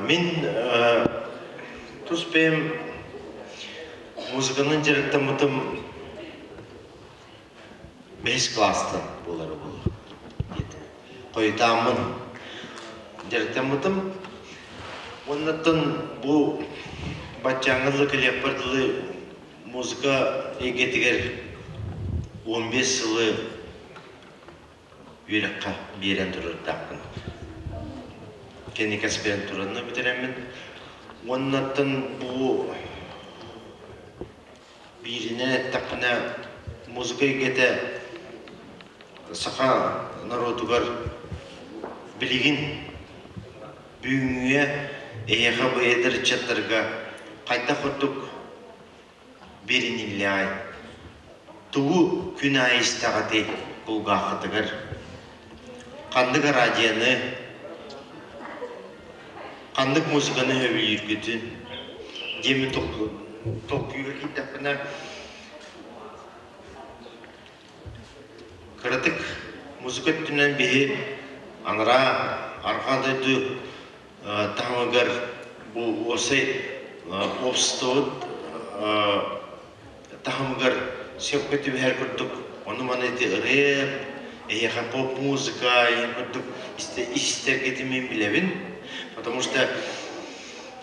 Мин тус бэйэм музыканан дьарыктаммытым бэһис кылаастан буолара буолуо диэтэ. Хойутааммын дьарыктаммытым. Уоннаттан бу баччааҥҥа дылы кэлиэхпэр дылы музыка эйгэтигэр 15 сылы үөрэххэ биэрэн турардаахпын. Кэнники аспирантураны бүтэрэммин уоннаттан бу бииринэн эттэхпинэ музыка эйгэтэ саха норуотугар билигин бүгүҥҥүгэ эһиэхэ бу эдэр ыччаттарга хайдах курдук бэриниллэҕэй? Тугу күн аайы истэҕитий кулгааххытыгар? Ханнык араадьыйаны, ханнык музыканы сөбүлүүргүтүн диэммин толкуйга киирдэхпинэ, кыратык музыка өттүнэн биһи анараа арҕаа дойду таһымыгар бу уопсай обществобыт таһымыгар сөпкө түбэһэр курдук ону-маны ити рэп, эһиэхэ поп-музыка иһин курдук истэргитин мин билэбин, потому что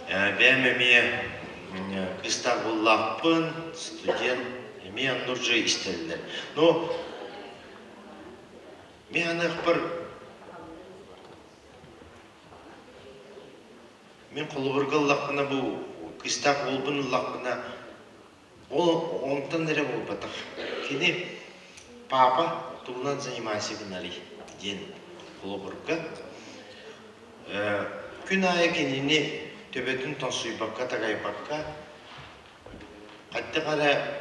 бэйэм эмиэ кыыстаах буоллаахпын, студент, эмиэ онно уже истэллэр. Но мин аныахпар Мин холобурга ыллахпына бу кыыстаах уолбун ыллахпына ол онтон эрэ буолбатах. Кини папа тугунан занимайся гынарый диэн холобурга күн аайы кинини төбөтүн тоҥсуйбакка такайбакка Хайдах эрэ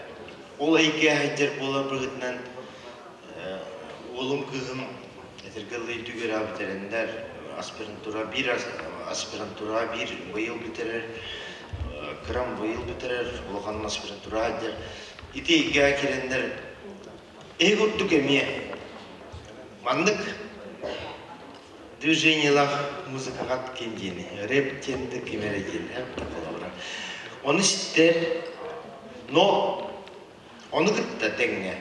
ол эйгэ сылдьар буолар быһыытынан уолум кыыһым этэргэ дылы үтүгүрэ бүтэрэннэр аспирантура биир аспирантура биир быйыл бүтэрэр кырам быйыл бүтэрэр улахан аспирантура сылдьар ити эйгэҕэ киирэннэр эһи курдук эмиэ маннык движениелаах музыкаҕа ким диэни рэп диэн да ким эрэ диэн холобура ону истэр но ону кытта тэҥҥэ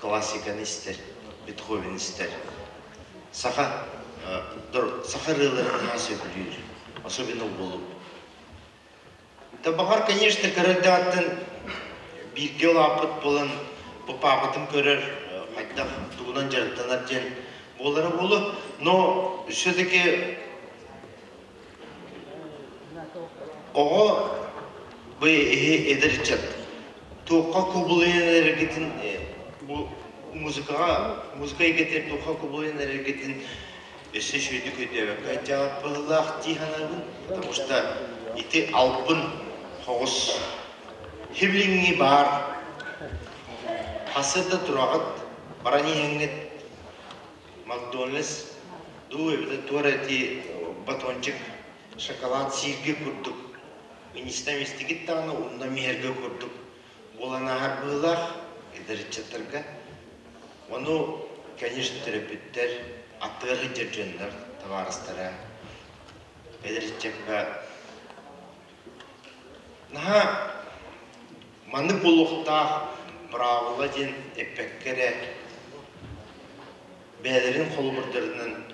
классиканы истэр Бетховен истэр саха саха ырыаларын наһаа сөбүлүүр особенно уолум Табаҕар, конечно, кыра эрдэҕиттэн бииргэ улааппыт буолан, бу паапатын көрөр, хайдах тугунан дьарыктанар диэн буолара буолуо. Но все-таки оҕо бу эһи эдэр ыччат туохха кубулуйан эрэргитин бу музыкаҕа музыка эйгэтигэр туохха кубулуйан эрэргитин өссө үчүгэйдик өйдөөбөккө дьаҕар быһыылаах дии саныыбын, потому что ити албын хоҕус хиблиҥҥи баар хасыта тураҕыт баран иһэҥҥит Макдональдс дуу эбэтэр туора ити батончик шоколад сииргэ курдук инистэн истигит даҕаны онно миһэргэ курдук буолан ааһар быһыылаах эдэр ыччаттарга. Ону, конечно, төрөппүттэр, аттыгар сылдьар дьоннор, табаарыстара, эдэр ыччакка наһаа маннык буолуохтаах быраабыла диэн эппэккэ эрэ бэйэлэрин холобурдарынан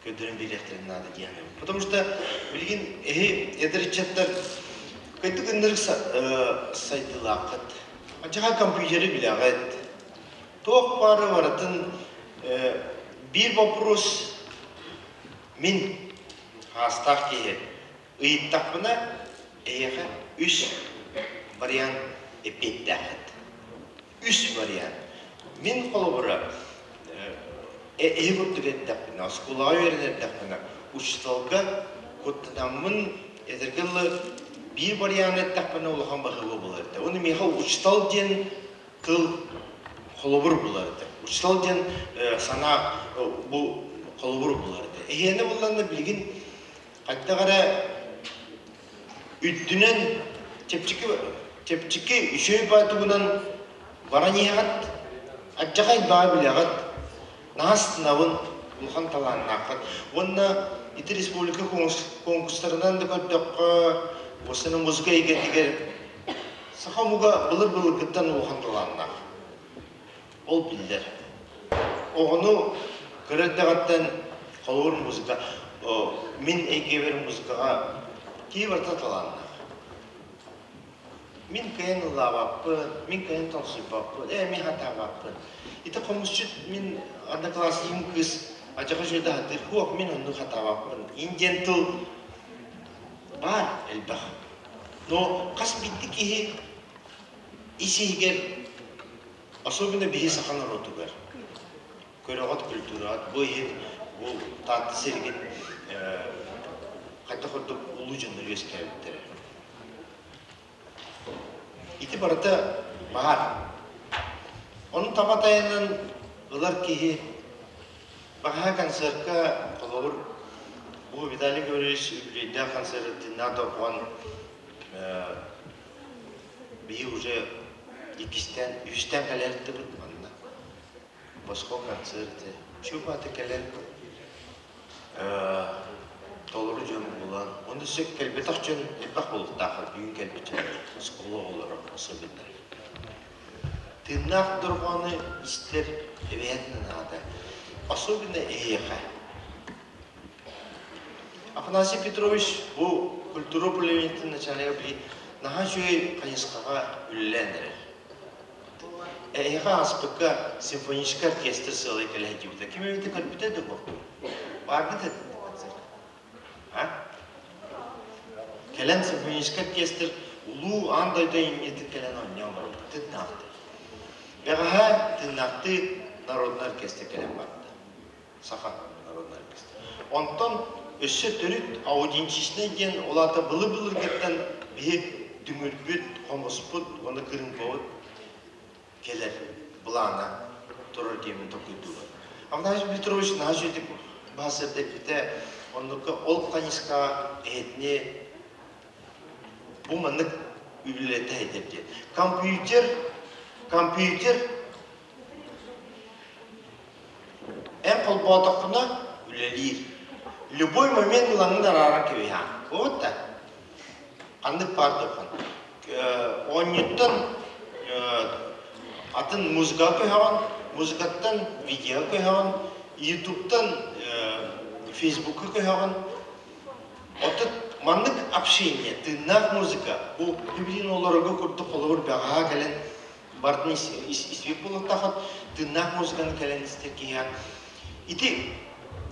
көрдөрөн биэриэхтэрин наада диэн. Потому что билигин эһи эдэр ыччаттар кыйтык ыннырык сайдыылааххыт. Адьаха компьютеры билэҕит. Туох баары барытын биир вопрос мин хаастаах киһи ыйыттахпына эһиэхэ үс вариант эппиэттээххит. Үс вариант. Мин холобура эһи курдук эттэхпинэ, оскуолаҕа үөрэнэр эрдэхпинэ, учууталга куттанаммын этэргэ дылы биир варианы эттэхпинэ улахан баһыыба буолар этэ. Уонна миэхэ учуутал диэн тыл холобур булар этэ. Учуутал диэн санаа бу холобур булар этэ. Эһиэнэ булланна билигин хайдах эрэ үрдүнэн чэпчэки чэпчэки үчүгэй баатыгынан баран иһэҕит, алдьархай баа билэҕит, наһаа астынабын, улахан талааннааххыт. Уонна Ити республика конкурстарынан да көрдөххө, уостана музыка эйгэтигэр саха омуга былыр-былыргыттан улахан талааннаах. Ол биллэр. Оҕону кыра эрдэҕиттэн холобур музыка, мин эйгэбэр музыкаҕа киһи барыта талааннаах. Мин кыайан ыллаабаппын, мин кыайан тоҥсуйбаппын, ээ мин хатаабаппын. Ити хомусчут мин одноклассникым кыыс адьаха үчүгэйдик сатыыр, суох мин оннук хатаабаппын. Ин диэн тыл баар элбэх. Но хас биирдии киһи ис-иһигэр, особенно биһи саха норуотугар, көрөҕүт культураҕыт бу иһин бу Таатта сиригин хайдах курдук улуу дьоннор үөскээбиттэрэ. Ити барыта баар. Ону таба тайанан ылар киһи баҕаһа концертка холобур бу Виталий Гаврильевич үбүлүөйдээх концерты тыыннаах дорҕоон биһи уже иккистээн, үһүстээн кэлэртибит манна. Босхо концерты. Чуп аты кэлэн толору дьон буолан, оны сөп кэлбэтэх дьон элбэх буолуохтаах бүгүн кэлбит дьон оскуола оҕолоро особенно. Тыыннаах дорҕоону истэр эбэһээтинэ наада. Особенно эһиэхэ. Афанасий Петрович бу культура управлениетын начальнига били наһаа үчүгэй хайысхаҕа үлэлээн эрэр. Эһиэхэ ааспыкка симфоническай оркестр сыалай кэлэ сылдьыбыта. Ким эбитэ көрбүтэ да буо? Бааргыт этэ концерт? А? Кэлэн симфоническай оркестр улуу аан дойду айымньытын кэлэн оонньоон барбыт. Тыыннаахтыы. Бэҕэһээ тыыннаахтыы народнай оркестр кэлэн барда. Саха народнай оркестр. Онтон өссө төрүт аудиенчичнай диэн ол аата былыр-былыргыттан биһи дүҥүрбүт, хомуспут уонна кырыымпабыт кэлэр былаана турар диэммин толкуйдуубун. Афанасий Петрович наһаа үчүгэй баһа эппитэ, оннукка ол хайысха эһэтини бу маннык үлэлэтэ этэр диэн. Компьютер, компьютер Эн холбоотоххуна үлэлиир. Любой момент ылаҥын арааран кэбиһэҕин. Вот да. Ханнык баар дуохан. Оонньууттан атын музыка көһөҕүн, музыкаттан видео көһөҕүн, ютубтан фейсбукка көһөҕүн. Оттон маннык общение, тыыннаах музыка, бу билигин олорорго курдук холобур бэҕэһээ кэлэн бардын истибит буолуохтааххыт, тыыннаах музыканы кэлэн истэр киһиэхэ ити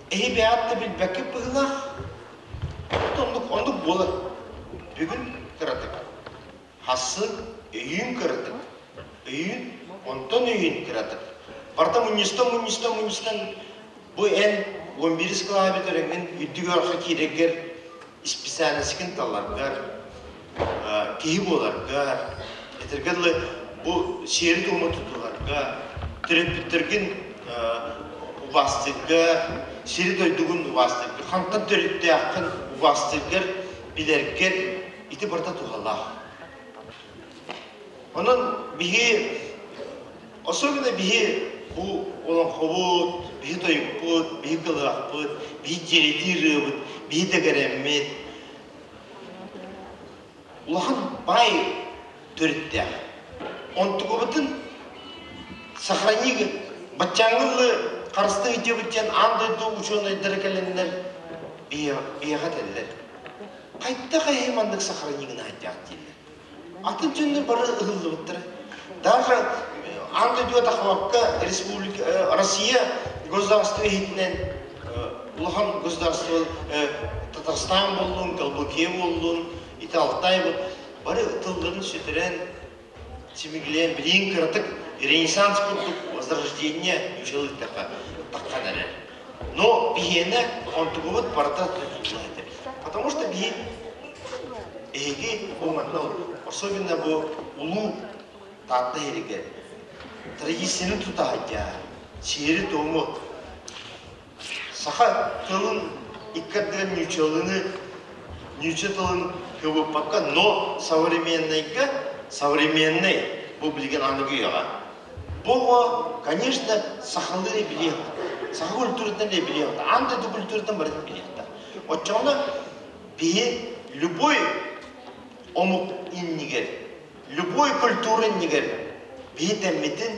эһи бэйэҕит да билбэккит быһыылаах, оннук оннук буолар. Бүгүн кыратык, хассын өйүүн кыратык, өйүүн, онтон өйүүн кыратык. Барыта мунньустан, мунньустан, мунньустан бу эн 11 кылааһы бүтэрэҥҥин үрдүк үөрэххэ киирэргэр исписээлискин таларгар, киһи буоларгар, этэргэ дылы, бу сиэри-туому тутуһарга, төрөппүттэргин убаастыырга, сири-дойдугун убаастыырга, хантан төрүттээххин убаастыыргар, билэргэр ити барыта туһалаах. Онон биһи, особенно биһи бу олоҥхобут, биһи тойукпут, биһи кылыһахпыт, биһи дьиэрэтии ырыабыт, биһи дэгэрэммит улахан баай төрүттээх. Онтукабытын сохрани баччааҥҥы дылы харыстыы сылдьыбыт диэн аан дойду учуонайдара кэлэннэр биһиэхэ этэллэр. Хайдах эһи маннык сохрани гына сылдьаҕыт дииллэр. Атын дьоннор бары ыһыллыбыттара. Даже аан дойдуга тахсыбакка республика Россия государство иһитинэн улахан государство Татарстан буоллун, Калмыкия буоллун, ити Алтай бары тылларын сүтэрэн, симиглээн, билигин кыратык Ренессанс курдук возрождение ньучалыыттахха таххан эрэр. Но биһиэнэ онтугубут барыта тутулла этэ. Потому что биһи эһиги бу манна особенно бу улуу Таатта иһиригэр традицияны тутаһайдьа, сиэри-туому саха тылын икки ардыгар ньучалыны ньуча тылын кыбыппакка, но современныйга современный бу билигин аныгы үйэҕэ Бу оҕо, конечно, сахалыы эрэ билиэх, саха культуратын эрэ билиэх, аан дойду культуратын барытын билиэхтээх. Оччоҕуна биһи любой омук иннигэр, любой культура иннигэр биһи тэммитин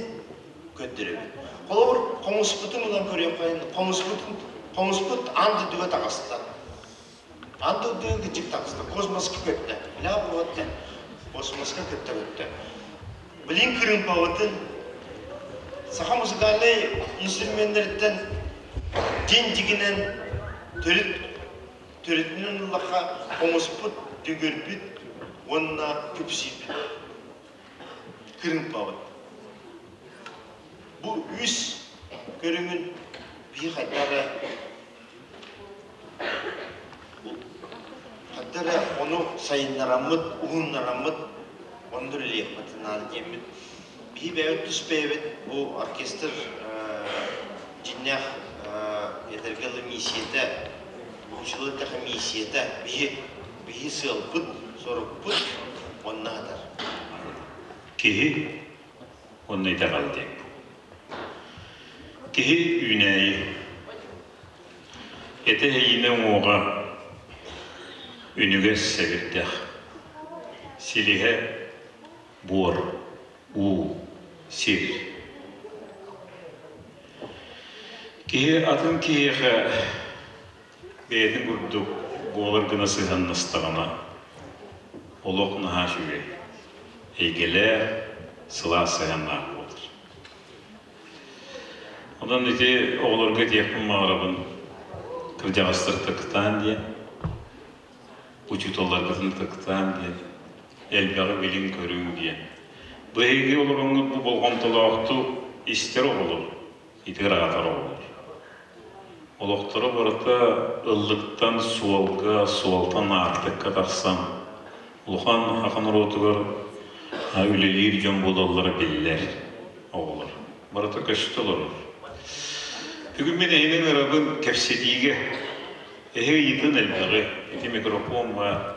көрдөрөбүт. Холобур, хомуспутун ылан көрүөххэ, хомуспутун хомуспут аан дойдуга таҕыста. Аан дойдуга кыдьык таҕыста, космоска көттө. Бля буолла, космоска көттө көттө. Билин кырыымпабытын саха музыкальнай инструменнэриттэн дьин дьигинэн төрүт төрүтүнэн ыллахха хомуспут, дүҥүрбүт уонна күпсүүппүт кырыымпабыт. Бу үс көрүҥүн биһи хайдах эрэ хайдах эрэ ону сайыннараммыт, уһуннараммыт онно үлэлиэхпитин наада диэммит биһи бэйэбит тус бэйэбит бу оркестр дьиҥнээх этэргэ дылы миссията учуутал эттэххэ миссията биһи биһи сыалбыт сорукпут онно сытар. Киһи уонна итэҕэл диэн. Киһи үүнээйи. Этэ эйиинэ уҥуоҕа үнүгэс сэбирдэх. Силиһэ буор, уу, сир. Киһи атын киһиэхэ бэйэтин курдук буолар гына сыһыаннастаҕына, олох наһаа үчүгэй, эйгэлээх, сылаас сыһыаннаах буолар. Онон ити оҕолорго этиэхпин баҕарабын, кырдьаҕастар ытыктаан диэн, учууталларгытын ытыктаан диэн, элбэҕи билиҥ-көрүҥ диэн. Бу эһиги олороҥҥут бу болҕомтолоохтук истэр оҕолор, ити ыраатар оҕолор. Олохторо барыта ыллыктан суолга, суолтан аартыкка тахсан, улахан саха норуотугар үлэлиир дьон буолаллара биллэр оҕолор. Барыта көстө олорор. Бүгүн мин эһигини ыҥырабын кэпсэтиигэ. Эһи ыйытын элбэҕи, ити микрофон баар.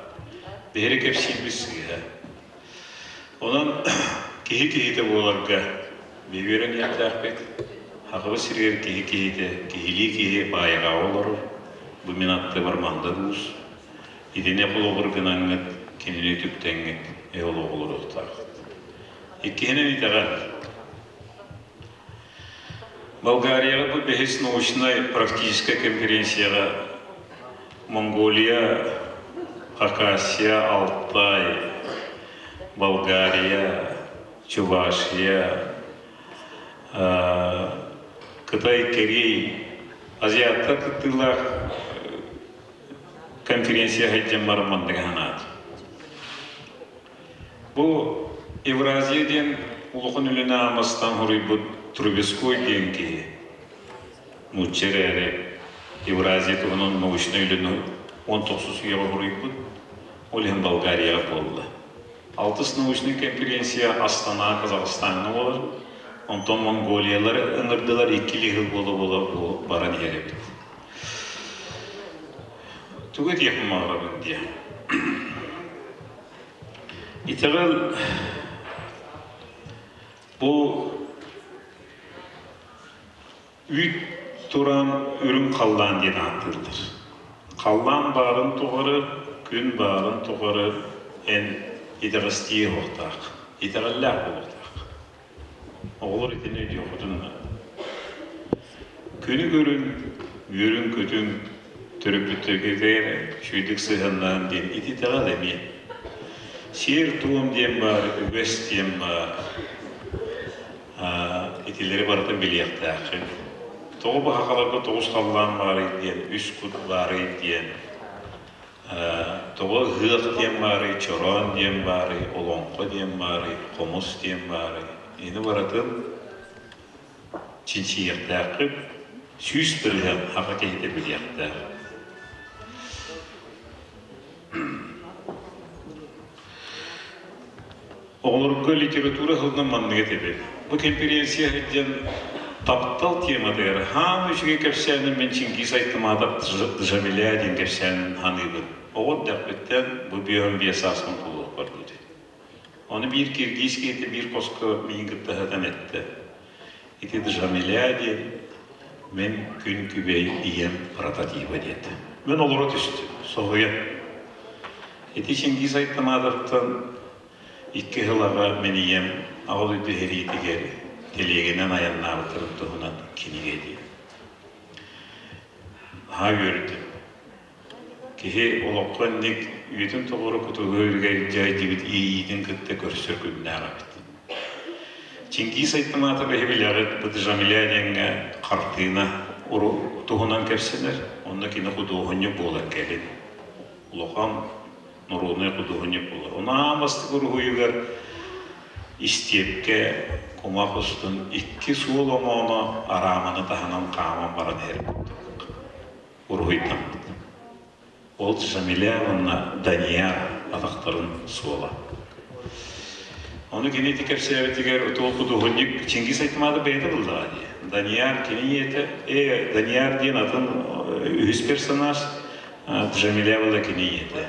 Биһири кэпсиирбит сыыһа. Онон киһи киһитэ буоларга биһиги үөрэниэхтээхпит. Сахабыт сиригэр киһи киһитэ, киһилии киһи баайаҕаҕа олорор. Бу мин аттыбар Мандар Уус. Итини холобур гынаҥҥыт, кинини үтүктэҥҥит эһи олоҕу олоруохтааххыт. Иккиһинэн итэҕэл. Болгарияҕа бу бэһис научнай практическай конференцияҕа Монголия, Хакасия, Алтай, Болгария, Чувашия, Кытай, Кэриэй, азиаттар кыттыылаах конференция сылдьан баран маннык санаатым. Бу Евразия диэн улахан үлэни аамастаан хоруйбут Трубецкой диэн киһи нуучча эрээри Евразия туһунан научнай үлэни 19 үйэҕэ хоруйбут, ол иһин Болгарияҕа буолла. Алтыс научнай конференция Астана, Казахстаҥҥа буолар, онтон Монголиялары ыҥырдылар иккилии сыл буола-буола баран иһэр эбит. Тугу этиэхпин баҕарабын диye. Итэҕэл бу үүт туран үрүҥ халлаан диэн ааттыыллар. Халлаан баарын тухары, күн баарын тухары эн итэҕэстии уохтаах, итэҕэллээх буолуохтаах. Оҕолор итини өйдүөххүтүн наада. Күнү көрүн, үөрүн-көтүн, төрөппүттэргитигэр үчүгэйдик сыһыаннаһын диэн ити итэҕэл эмиэ. Сиэр-туом диэн баар, үгэс диэн баар. Итилэри барытын билиэхтээххин. Тоҕо баһахаларга тоҕус халлаан баарый диэн, үс кут баарый диэн Тоҕо ыһыах диэн баарый, чороон диэн баарый, олоҥхо диэн баарый, хомус диэн баарый? Ини барытын чинчийиэхтээххит, 100% саха киһитэ билиэхтээх. Оҕолорго литература сылынан маннык этэбин. Бу конференция сылдьан таптал тематыгар хаан үчүгэй кэпсээнин мин Чингиз Айтматов Джамиля диэн кэпсээнин саныыбын. Оҕо эрдэхпиттэн бу 55 сааспын туолуохпар диэри. Ону биир киргиз киһитэ биир хоско миигин кытта сытан эттэ. Ити Джамиля диэн мин күн күбэй ийэм прототиба диэтэ. Мен олоро түстүм, соһуйан. Ити Чингиз Айтматовтан икки сыл аҕа мин ийэм Аҕа дойду сэриитигэр тэлиэгэнэн айаннаабыттарын туһунан кинигэ диэн. Наһаа үөрдүм. Киһи олоххо инник үйэтин тоҕоро кутуруга үргэр дьайдыбыт иэйиитин кытта көрсөр күннээх эбит. Чингиз Айтматов эһи билэҕит бу Джамиля диэҥҥэ хартыына туһунан кэпсэнэр, онно кини худуоһунньук буолар кэлин. Улахан норуодунай худуоһунньук буолар. Ону аан бастакы уруһуйугар истиэпкэ кумах устун икки суол омооно арааманы таһынан хааман баран иһэр курдук уруһуйдаммыт. Ол Джамиля уонна Данияр атахтарын суола. Ону кини ити кэпсээбитигэр отуол худуоһунньук Чингиз Айтматов бэйэтэ буллаҕа дии. Данияр кини ийэтэ, Данияр диэн атын үһүс персонаж, Джамиля была кини ийэтэ.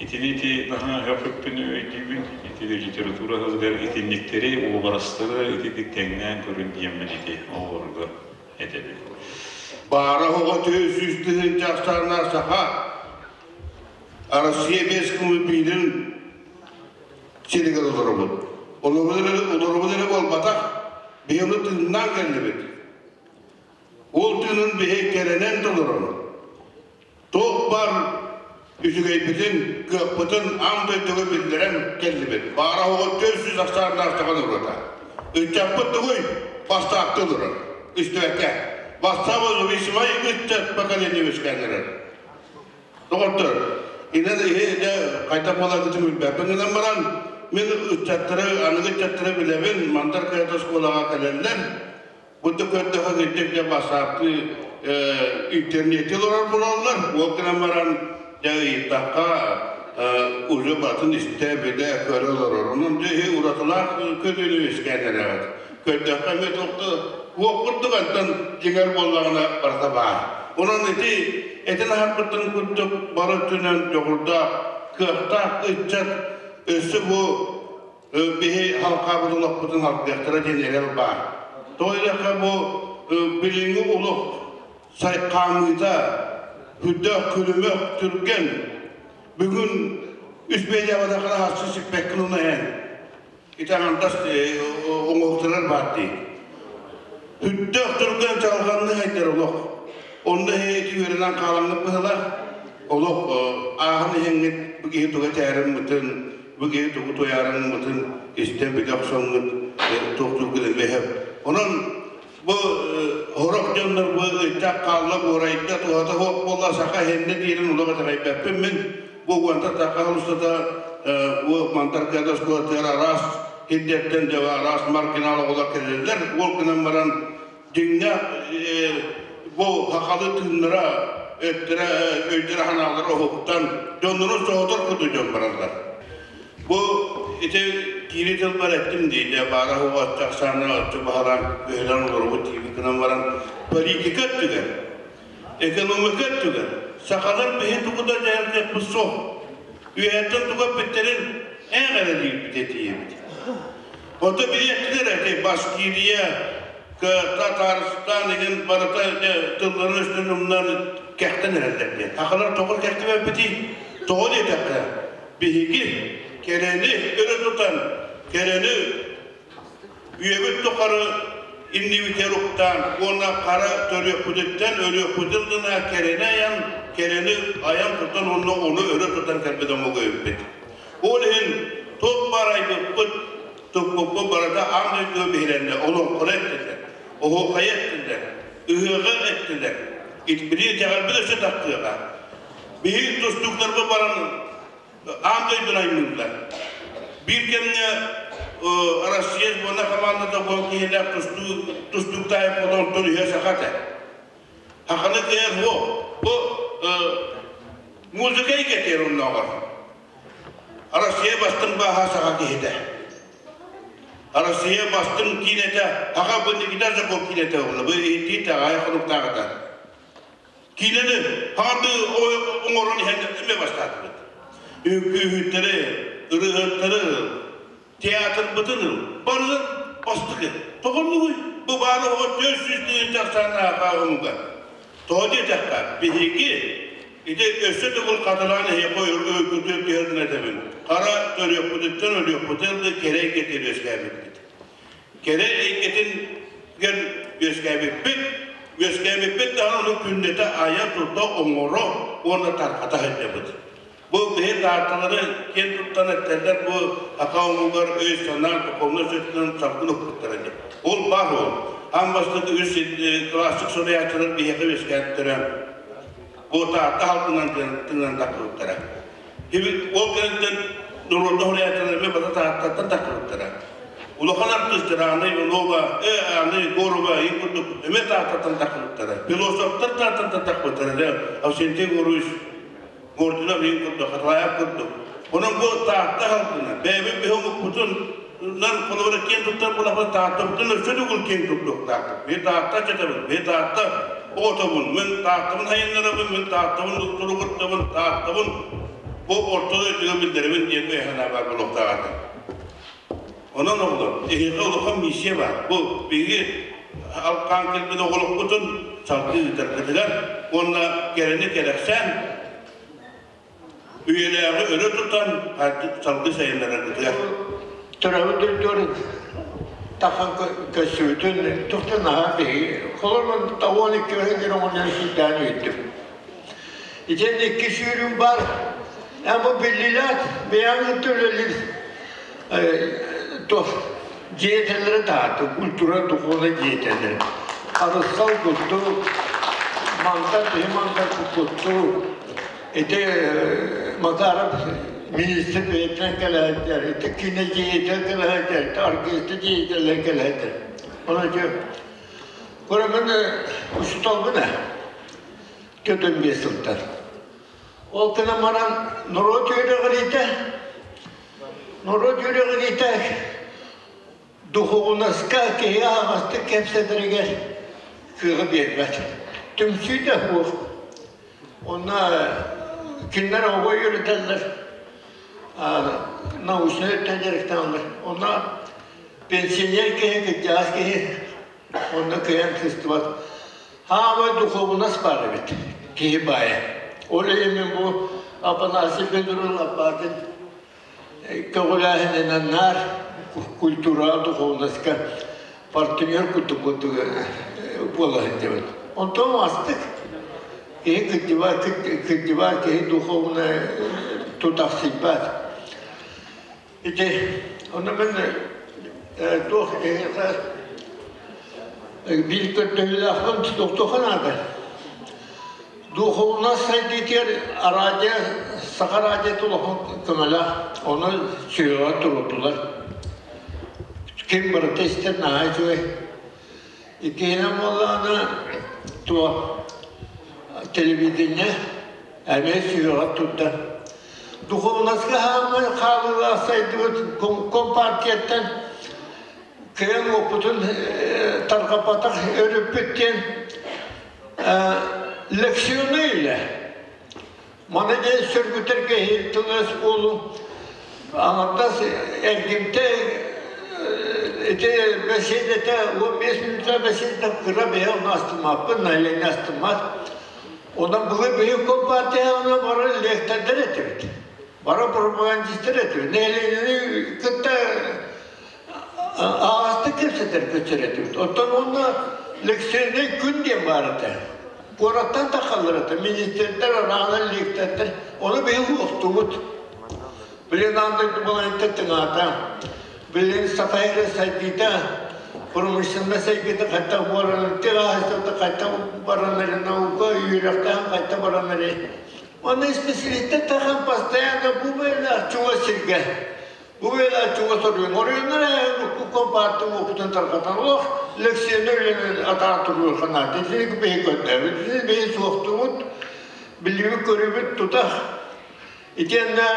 Итини ити наһаа өкөппүн өйдүүбүн, ити литература сылыгар итинниктэри, уобарастары итинник тэҥнээн көрүн диэммин ити оҕолорго этэбин. Баара оҕо 400 тыһыынча ахсааннаах саха Россия биэс биирин сиригэр олоробут. Олоробут эрэ буолбатах, биһиги тыыннаан кэллибит. Ол тыынын биһи кэрэнэн толорон, туох бар үчүгэйбитин, кыахпытын аан дойдуга биллэрэн кэллибит. Баара оҕо 400 ахсааннаах саха норуота. Ыччаппыт тугуй? Бастаахты олорор. Истибэккэ. Бастаабы зависимай ыччат поколение үөскээн эрэр. Доҕоттор, инэн иһи дьэ хайдах буоларгытын билбэппин гынан баран, мин ыччаттары, аныгы ыччаттары билэбин, Мандар кыһата оскуолаҕа кэлэллэр. Бу да көрдөхө кырдьык дьэ бассаапты интернетти олорор буолаллар. Ол гынан баран дьэ ыйыттахха уже батын истэ, билэ, көрө олорор. Онон дьэ иһи уратылаах көрүүнү үөскээн эрэҕит. Көрдөххө эмиэ туох туох курдук антон дьиҥэр буоллаҕына барыта баар. Онон ити этин аһарбыттан курдук бары өттүнэн дьоҕурдаах, кыахтаах ыччат өссө бу биһи халҕаабыт олохпутун халгыахтара диэн эрэл баар. Тоҕо диэххэ бу билиҥҥи олох сайхаамыыта үрдээх күлүмэх түргэн бүгүн үс бэйдээбэтэххинэ харчы сиппэккин уна эн ити аҥардас оҥоһуктарар баар дии. Үрдээх түргэн чалҕанны хайдар олох. Онно ити үөрэнэн хаалаҥҥыт быһыылаах. Олох ааһан иһэҥҥит бу киһи туга этээрин бу киһи тугу туйаарыҥмытын истэн билэ охсоҥҥут туохтуур гына Онон бу сорох дьоннор бу ыйдах хаалла буорайда туһата суох буолла саха иһиннэ диирин олох итэҕэйбэппин мин бу уонта саха устата бу Мантаркада оскуолатыгар араас сирдэртэн дьэ араас маргинал оҕолор кэлэллэр ол гынан баран дьиҥнээх бу сахалыы тыыннара өттөрө өйдөрө санаалара уһуктан дьоннорун соһутар курдук дьон бараллар. Бу ити киири тылбар эттим дии, дьэ баара суоҕа өттө ахсаана өттө баһылаан бөһүлэн олоробут диибит гынан баран политика өттүгэр, экономика өттүгэр сахалар биһи тугу да дьайар суох. Үөһэттэн тугу эппиттэрин ээх эрэ диирбит этиэбит. Ото билиэттилэр эти Башкирия, Татарстан игин барыта тылларын үстүн умнан кэхтэн эрэллэр диэн. Сахалар тоҕо кэхтибэппитий? Тоҕо диэтэххэ, биһиги кэрэни өрө тутан, кэрэни үйэбит тухары иннибитигэр уктаан уонна хара төрүөхпүтүттэн өлүөхпүтүн гына кэрэни айан, кэрэни айан тутан уонна ону өрө тутан кэлбит омук эбиппит. Ол иһин туох баар айбыппыт, туппуппут барыта аан дойдуга биһирэннэ, олоҥхону эттилэр, оһуохайы эттилэр, ыһыаҕы эттилэр. Били итэҕэлбит өссө тахтыаҕа. Биһиги тустууктарбыт баран аан дойдуну аймыыллар. Биир кэмҥэ Россия сборная командата буол киһилээх тустууктаайып олоҥтон үһэ саха этэ. Саханы кыайар суох. Бу музыка эйгэтигэр оннооҕор. Россия бастыҥ бааһа саха киһитэ. Россия бастыҥ киинэтэ, саха бу Никита Жаков киинэтэ буолла. Бу иһиттии таҕайа хонуктааҕыта. Киинэни хаардыы оҥорон иһэн эмиэ бастаатыбыт. Үҥкүүһүттэри, ырыаһыттары, театрбытын барытын бастакы. Тоҕоннугуй? Бу баары оҕо 400 тыһыынча ахсааннаах омуга. Тоҕо диэтэххэ, биһиги Ити өссө төгүл хатылаан эһиэхэ өйгүтүөр түһэр гына этэбин. Хара төрүөхпүтүттэн өлүөхпүтүн да кэрэ эйгэтин үөскээбиппит. Кэрэ эйгэтин үөскээбиппит, үөскээбиппит даҕаны ону күннэтэ айа-тута оҥоро уонна тарҕата сылдьабыт. Бу биһи дааталары киэн туттан этэллэр бу ака омугар өй-санаа духовнай өттүнэн салгын укпуттара диэн. Ол баар ол. Аан бастакы үс классик суруйааччылар биһиэхэ үөскээбиттэрэ. Бу Таатта халкынан тыынан тахсыбыттара. Ол кэнниттэн норуотта суруйааччылар эмиэ бата Тааттаттан тахсыбыттара. Улахан артыыстар Анна Иванова, Анна Егорова и курдук эмиэ Тааттаттан тахсыбыттара. Философтар Тааттаттан тахсыбыттара. Авсентий Егорович Гордунов иһин курдук, Хатылаев курдук. Онон бу Таатта халкына, бэйэбит биһи омукпутун холобура киэн туттар буоллахпына Тааттабытын өссө төгүл киэн туттуохтаахпыт. Биһи Таатта ыччатабыт, биһи Таатта оҕотобун, мин Тааттабын хайыннарабын, мин Тааттабын туругурдабын, Тааттабын бу орто дойдуга биллэрэбин диэн өй санаа баар буолуохтаах этэ. Онон оҕолор, эһиэхэ улахан миссия баар. Бу биһиги алкаан кэлбит оҕолорбутун салгыы ыытаргытыгар уонна кэрэни кэрэхсээн, үйэлээҕи өрө тутан салгыы сайыннараргытыгар. Төрөөбүт дойдугар тахан көссүбүтүн туохтан наһаа биһиги холобур 12 өрө оҕонньор сүүрдээн үөрдүм. Итиэннэ икки сүүрүм бар. Ама биллилэт бэйэҥ төлөлүр туох дьиэтэлэрэ тааты культура духовна дьиэтэлэрэ. Харысхал кутту, мантан киһи мантан кутту. Ити Макаров министр бэйэтинэн кэлэһэттэр, ити кино деятель кэлэһэттэр, оркестр деятеллэр кэлэһэттэр. Онон көрөмүн учууталбын ээ. 45 сылтан. Ол гынан баран норуот үөрэҕириитэ, норуот үөрэҕириитэ духуобунаска киһи аһаҕастык кэпсэтэригэр кыаҕы биэрбэт. Түмсүү да суох. Онно кинилэр оҕо үөрэтэллэр, научнай өттүнэн дьарыктаналлар. Онно пенсионер киһи, кырдьаҕас киһи онно кыайан сыстыбат. Хаамай духуобунас баар эбит, киһи баайа. Ол иһин мин бу Афанасий Федоров Лаппаатын көҕүлээһининэн наар культураҕа, духуобунаска партнер курдук буола сылдьабыт. Онтон астык киһи кырдьыбат, кырдьыбат киһи духуобунай тутахсыйбат. Ити ону мин туох эһиэхэ биир көрдөһүүлээхпин тохтуохха наада. Духовнай сайдыытыгар радио, саха радиота улахан көмөлөөх, ону сүһүөҕэ туруордулар. Ким барыта истэр наһаа үчүгэй. Иккиһинэн буоллаҕына туох телевидение эмиэ сүһүөҕэ турда. Духовноска хааммыт хаалыылаах сайдыбыт компартияттан кыайан уоппутун тарҕаппатах өрүппүт диэн лекционный үлэ. Маны диэн сөргүтэргэ тылыс буолуу аҥардас эргимтэ ити бэсиэдэтэ 15 минута бэсиэдэтэ кыра бэйэ ону астыммаппын, население астыммат. Онон былыр биһиги компартияны бары лектордар этибит. Бары пропагандистар этибит. Нэһилиэнньэни кытта аҕастык кэпсэтэр көччөр этибит. Оттон онно лекционный күн диэн баар этэ. Куораттан тахаллар этэ. Министрдэр, араанар лектордар. Ону биһиги уохтубут. Билин аан дойду балайта тыҥаата. Билин саха эрэ сайдыыта, промышленность сайдыыта хайдах буоларын, тыа хайдах баран эрэ, наука үөрэхтээх хайдах баран эрэ. Онно специалистар тахан постоянно бу бэйэлээх чугас сиргэ, бу бэйэлээх чугас оройуон. Оройуоннар компартия уопутун тарҕатан олох лекцияны үлэни атаан туруохха наада. Итини биһи көрдөөбүт, итини биһи суохтуубут, билиибит-көрүүбүт тутах. Итиэннэ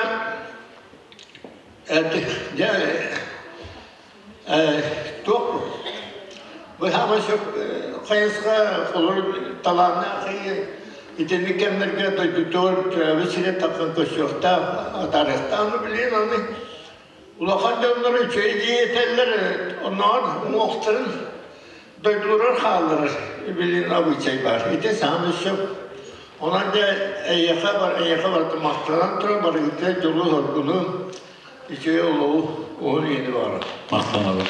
дьэ туох быһаама сөп хайысха холор талааннаах итинник кэмнэргэ дойдутугар төрөөбүт сирэ тахсан көрсүөхтээх атаарыахтаах билигин аны улахан дьоннор үчүгэй диэтэллэр оннооҕор уҥуохтарын дойдуларыгар хаалларар билигин абыычай баар ити саамай сөп. Онон дьэ эйиэхэ бар эйиэхэ барыта махтанан туран барыгытыгар дьолу-соргуну, үчүгэй олоҕу, уһун үйэни баҕарабын. Махтанабын.